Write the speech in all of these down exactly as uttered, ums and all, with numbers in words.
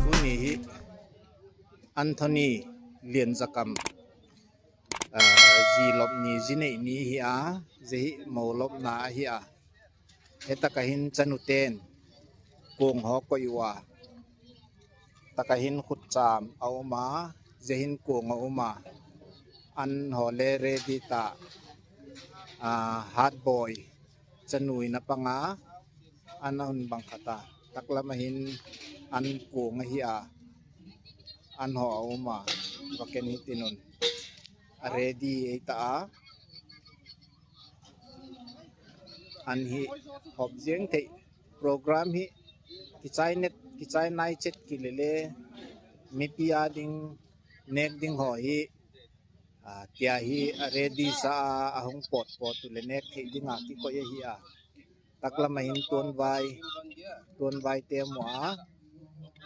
Tuni hi Anthony Lianzakam, zi lop ni, zi neih ni hi a, zi hi mo lopna ahi a. He taka hin chanu ten kuang haw koih uh a, taka hin khutcham a um a, zi hin kuang a um a, an haw le ready ta, a, hatbawi chanu in a pang a, an a hun bang khat a, taklam a hin an kuang ahi a, an haw a um a, va ken hi tinun a ready ei ta a. An hi hop ziang theih program hi kichai net, kichai nai chet kilele mipi a ding nek ding haw hi, a, tia hi a ready sa a, a hong pawt pawt uh le nek theih ding a kikoih ahi a. Taklam a hin tuanvai, tuanvai te mu a,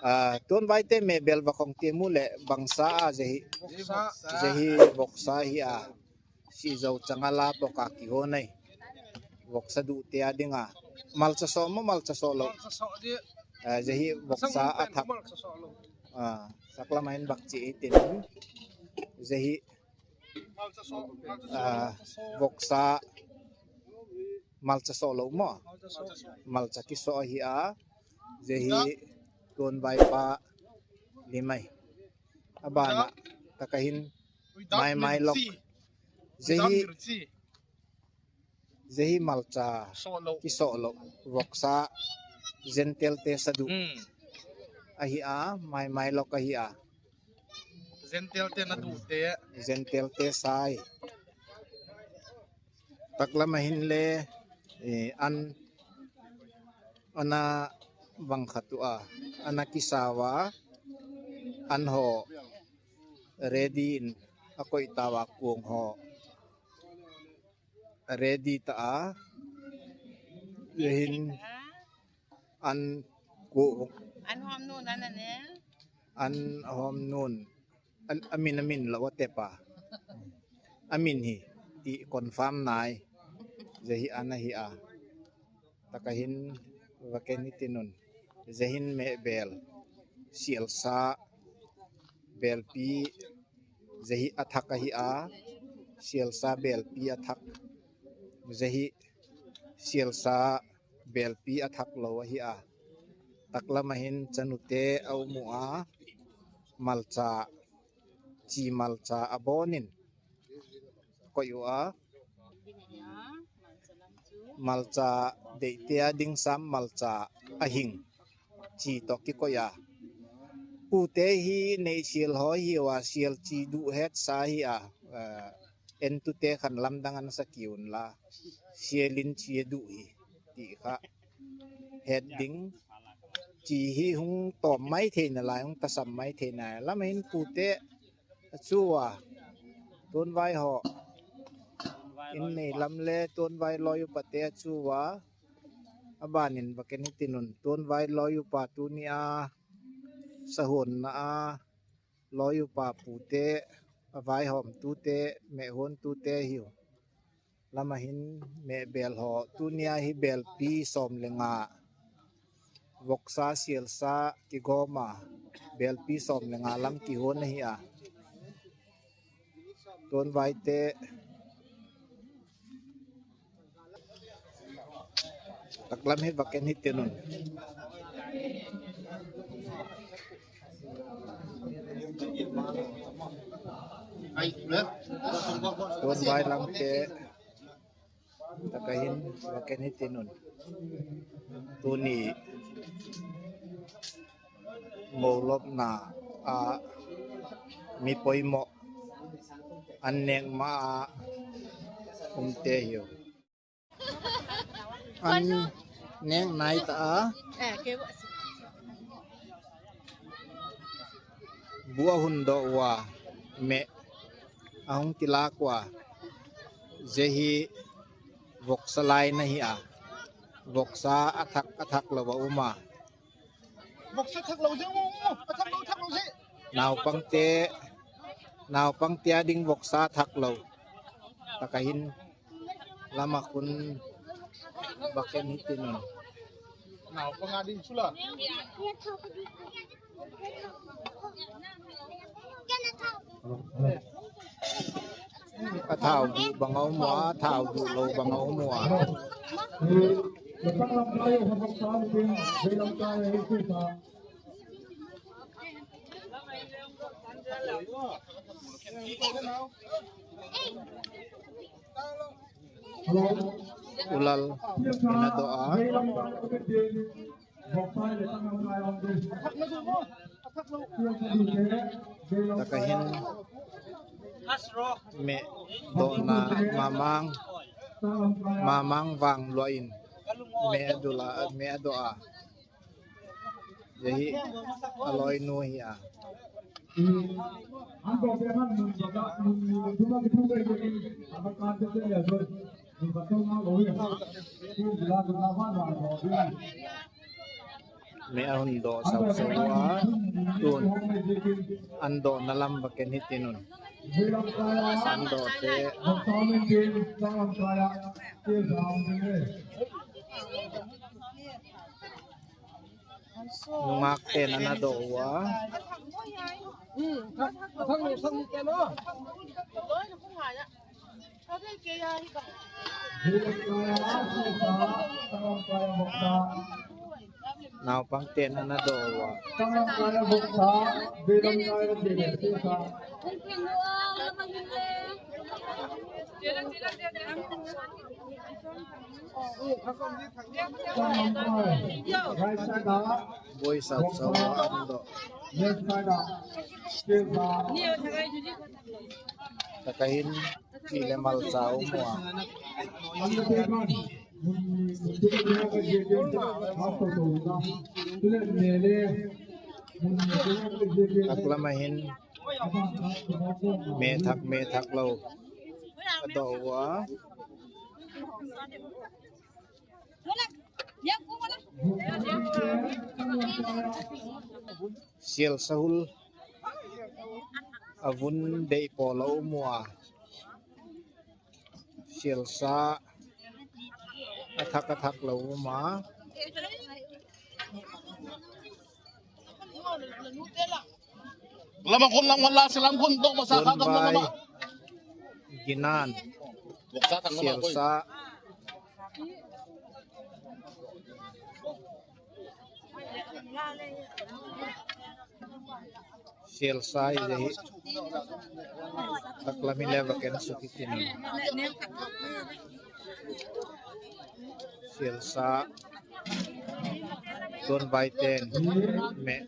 a, tuanvai te mehbel va khong te mu le bangsa a, zi hi, zi hi voksa hi a. Sizo changa la poka kihon ai. Voksa duhte a dinga malcha sawh maw, malcha sawh lo? A, zi hi voksa a thak. A, taklam a hin bak ci ei tin. Zi hi, a, voksa malcha sawh lo maw? Malcha kisawh ahi a. Zi hi tuanvaipa limai. A bana taka hin maimai lok. Zi hi, zi hi malcha kisawh lo, voksa Gentile te sa duh ahi a, maimai lok ahi a. Gentile te na duhte, Gentile te sai. Taklam a hin le, eh, an, an a bang khat uh a, an a kisa uh a, an haw ready in a koih ta uh a, kuang haw a ready ta a. Zi hin an kuang, an hawm nun, an a nel, an hawm nun. A, a min, a min lo a tep a, a min hi ti confirm nai. Zi hi an ahi a. Taka hin va ken hi tinun. Zi hin mehbel, sialsa, belpi, zi hi a thak ahi a. Sialsa belpi a thak. Zi hi sialsa belpi a thak lo ahi a. Taklam a hin chanute a um uh a, malcha, ci malcha a bawnin koih uh a. Malcha deihte a ding sam malcha a hing ci tawh kikoih a. Pute hi neih sial hawi hi uh a, sial ci duh hetsa hi a. A, entute khan lamdang an sa ki un la, sialin ci a duh hi ti kha het ding. Ci hi hong tawm mai thei na lai, hong tasam mai thei na lai. Lam a hin pute a cu a, tuanvai haw in nei lam le tuanvai lawi upate a cu a. A banin va ken hi tinun, tuanvai lawi upa tuni a sahonna a lawi upa pute, a vaihawmtute, mehhuantute hi uh. Lam a hin mehbel haw tuni a hi belpi sawm le nga, voksa sialsa kigawm a, belpi sawm le nga lam kihon ahi a. Tuanvaite taklam hi va ken hi tinun. Tuanvai lamte taka hin va ken hi tinun. Tuni mo lopna a mi poimawh an nek ma a umte hi uh. An nek nai ta a, bu a hun dawh uh a, meh a hong kilak uh a. Zi hi voksa lai na hi a, voksa a thak a thak lo a um a. Voksa thak lo zi, a thak lo, thak lo zi. Naupangte, naupangte a ding voksa thak lo. Taka hin lam a khun va ken hi tinun. A thau duh bang a om uh a, a thau duh lo bang a om uh a. U Lal in a dawh a. Taka hin meh dawhna Mamang, Mamang Vangluah in meh a dul a, meh a dawh a. Hih a lawinu hi a. Meh a hun dawh sausau uh a, tun an dawhna lam va ken hi tin un. An dawhte. Nungakte'n an a dawh uh a. Naupangte'n an a dawh uh a. Buai sausau a an dawh. Taka hin ci le mal ca um uh a. Taklam ah hin meh thak meh thak lo a dawh uh a. Sial sahul a vun deih pawl a um uh a. Sialsa a thak a thak lo um a. Lamang khun, lamang la, silam khun, dok masa kha, dok masa. Ginan. Sialsa. Sialsa i zahi. Taklam i le va ken suk i tin un. Sialsa. Tuan vaiten meh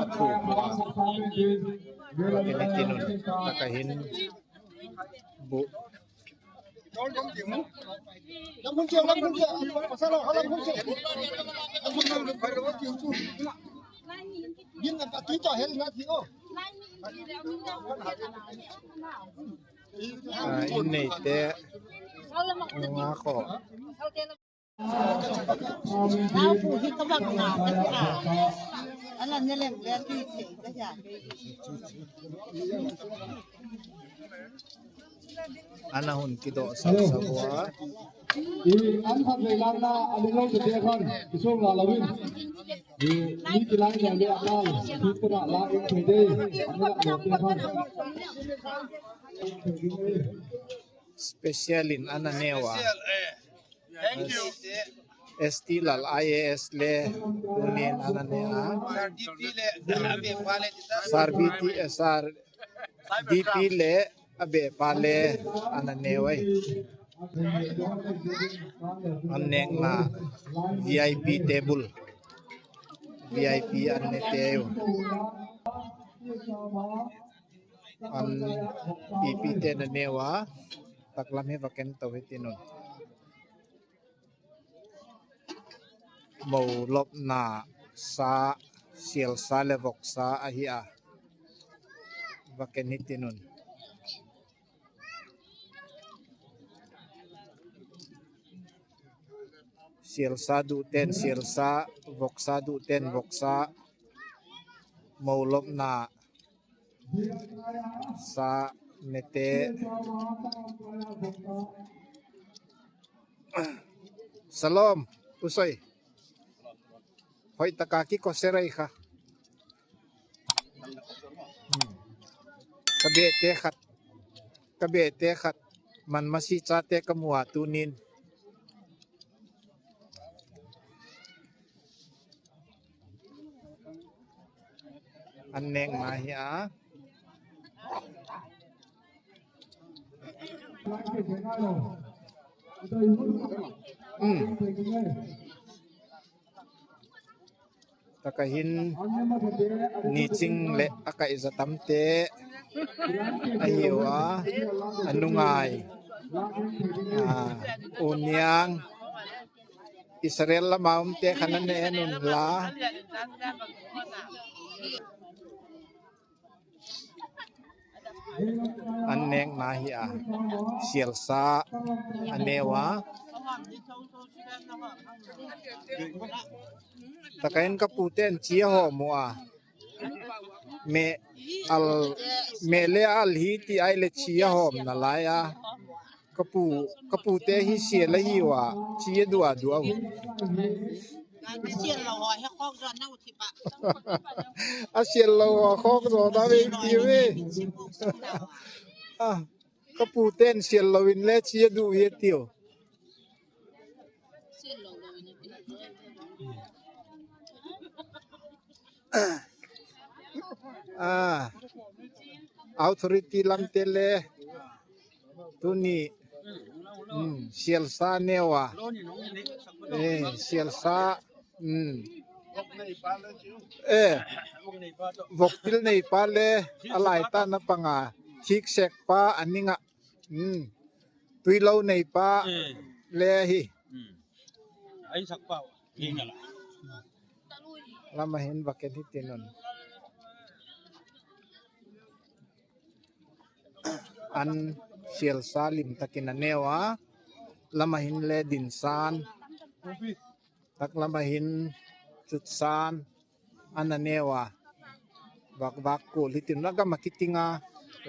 a thu pua. Va ken i tin un. Taka hin buh. Ah, inn neite nga kho. Ana hun kidawh sausau uh a. I an khat vei lakna a lingol tete khan i sawm la lo in. I mi kilai ngial le a kal, i kut a la eng thei dei, a mi lak lo te khan. Special in an a neu a. Thank you. S T Lal I A S le tunin an a ne a. Sar D P le a beh pa le tita. Sar B T, eh, Sar D P le a beh pa le an a neu ai. An nekna V I P table. V I P an ne te uh. An pipite na neu a, taklam hi va ken to hi tin un. Mo lopna sa, sialsa le voksa ahi a, va ken hi tin un. Sialsa duhten sialsa, voksa duhten voksa, mo lopna sa nete. Salom, usoi. Hoih taka kikoserei kha. Hmm. Ka behte khat, ka behte khat, man masi cate ka mu a tunin. An nek mah hi a. Hmm. Taka hin Nicing le a kaihza tamte ahi uh a, a nungai, a, U Niang, Israel lama omte kha na ne en un la. An nekna hi a, sialsa a neu a. Taka in ka pute in ci a hawm uh a, meh al, meh le al hi ti ai le ci a hawm na lai a. Ka pu, ka pute hi sial ahi uh a, ci a duh a duh uh. A sial lo haw khawk zaw na vei ti ve. Ah, ka pute in sial lo in le ci a duh hi a ti uh. Ah, authority lamte le tuni, mm, sialsa neu a. Eh, sialsa, mm. Eh, voktil neipa le a laita na panga thiksekpa a ning a. Mm. Tuilo neipa le hi. Lama hin va ken hi tinun. An sialsa limtakin a neu a, lama hin le dinsan, tak lama hin cutsan, an a neu a, vakvak kul hi tin, a gam a kiting a,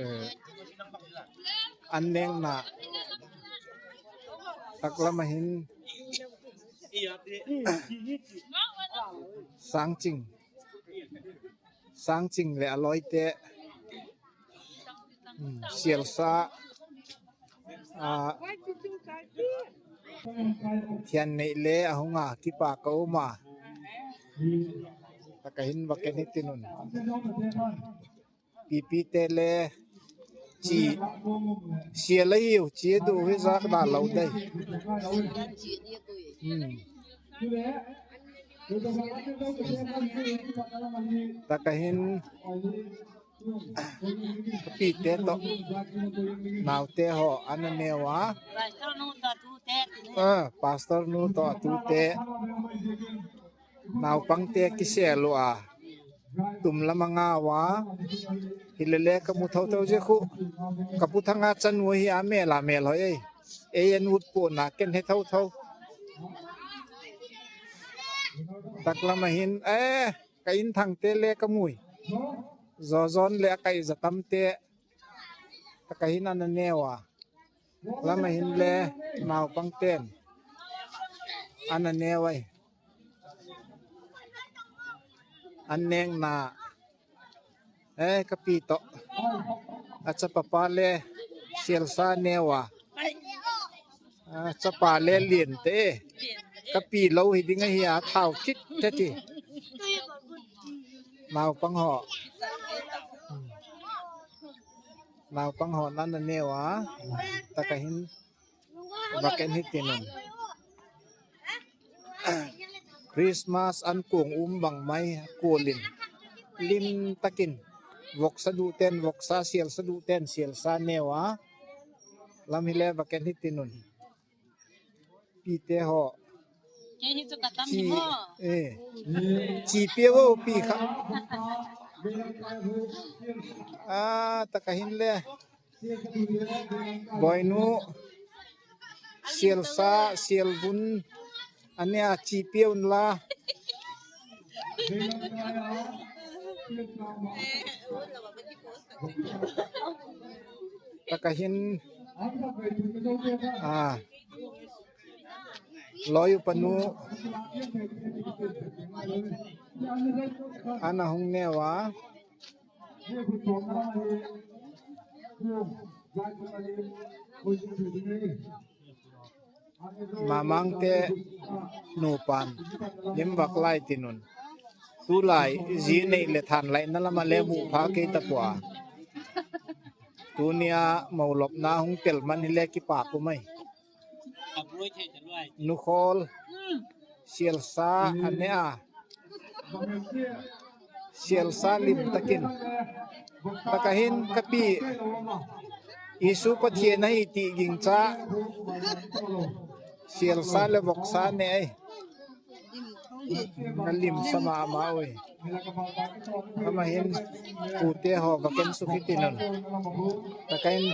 eh, an nekna, tak lama hin Sangcing, Sangcing le a lawite, mm, sialsa, ah, thian neih le a hung a kipak a um a. Taka hin va ken hi tinun. Pipite le ci, sial ahi uh, ci a duh uh hi zak dah lo dei. Hmm. Taka hin ka pite tawh naute haw an a neu a. Ah, pastor nu tawh a tute. Naupangte kisel uh a, tum lam a ngau a, hi lele ka mu thotho zia khu. Ka pu Thanga chanu ahi a, mel a mel hoih ei. Ei en ut pawh na ken he thotho. Tak lam a hin, eh, ka inn thangte le ka mui. Zawzawn le a kaihza tamte. Taka hin an a neu a. Lama hin le naupangten an a neu ai. An nekna, eh, ka pi tawh a chapapa le sialsa neu a. A chapa le liante, ka pi lo hi ding ahi a, thau kit teti. Naupang haw. Naupang haw nan a neu a. Taka hin va ken hi tinun. Christmas an kung um bang mai kulin limtakin voksa duhten voksa, sialsa duhten sialsa neu a. Lam hi le va ken hi tinun. Pite haw. Ci, eh, ci pia vo pi kha. Ah, taka hin le. Boinu, sialsa, sialvun, a nia ci pia un la. Taka hin, ah, Lawi upanu ana hong neu a, Mamangte nupa'n limvak lai tinun. Tulai zi neih le than laihna lamah le muh pha kei ta pua. Tuni-a molopna hong tel man hi le kipak uh mai. Nukhawl sialsa a ne a, sialsa limtakin. Taka hin ka pi Isu Pathian ahi ti gingcha sialsa le voksa ne ei. Ka limsa mahmah ui. Amah hin pute haw va ken suk hi tinun. Taka in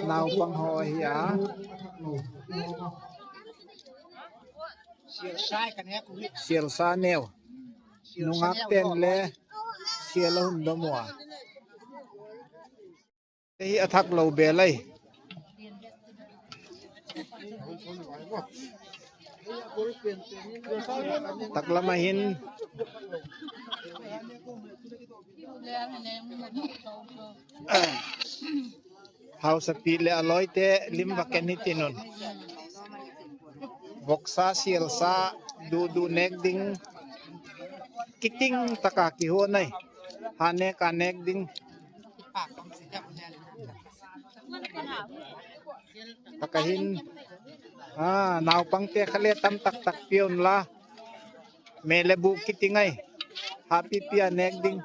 naupang haw ahi a. Sialsa neu. Nungak ten le sial a hun dom uh a. Hei a thak lo bel ei. Taklam ah hin hausapih le a lawite lim va ken hi tinun. Voksa sialsa duhduh nek ding kiting taka kihuan ei. Ha nek a nek ding. Taka hin naupangte kha le tam taktak pia un la. Me le buh kiting ei. Hahpihpih a nek ding.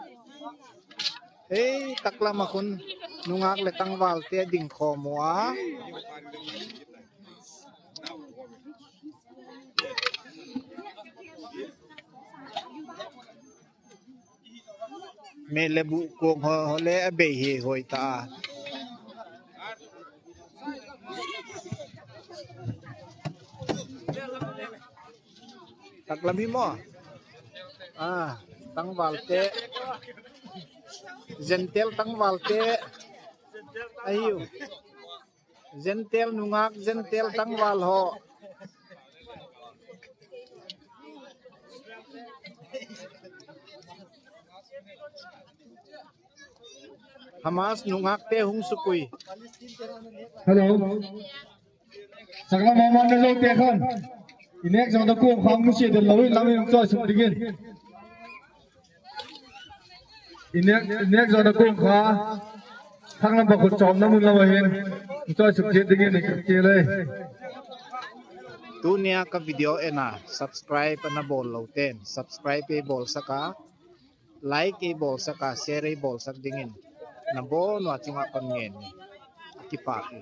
Hei, taklam ah khun nungak le tangvalte ding khawm uh a. Me le buh kuang haw le a bei hi hoi ta a. Taklam hi maw? Ah, tangvalte. Zentel tangvalte. Ahiu. Zentel nungak, Zentel tangval haw. Hamas nungakte hong sukui. Hello. Saklam mama na zo te khan. I nek zawh na kuang khang musia den lo in lam in hong chawi suk dingin. I nek, i nek zawh na kuang kha. Thang lam ba khut chawm na mun lam ahin. Hong chawi suk ciat dingin i kak ciat lei. Tunia ka video en a subscribe ana bawl lo ten subscribe ei bawlsak a. Like ei bawlsak a, share ei bawlsak dingin na bawl nua cungah kon ngen ni. A kipak hi.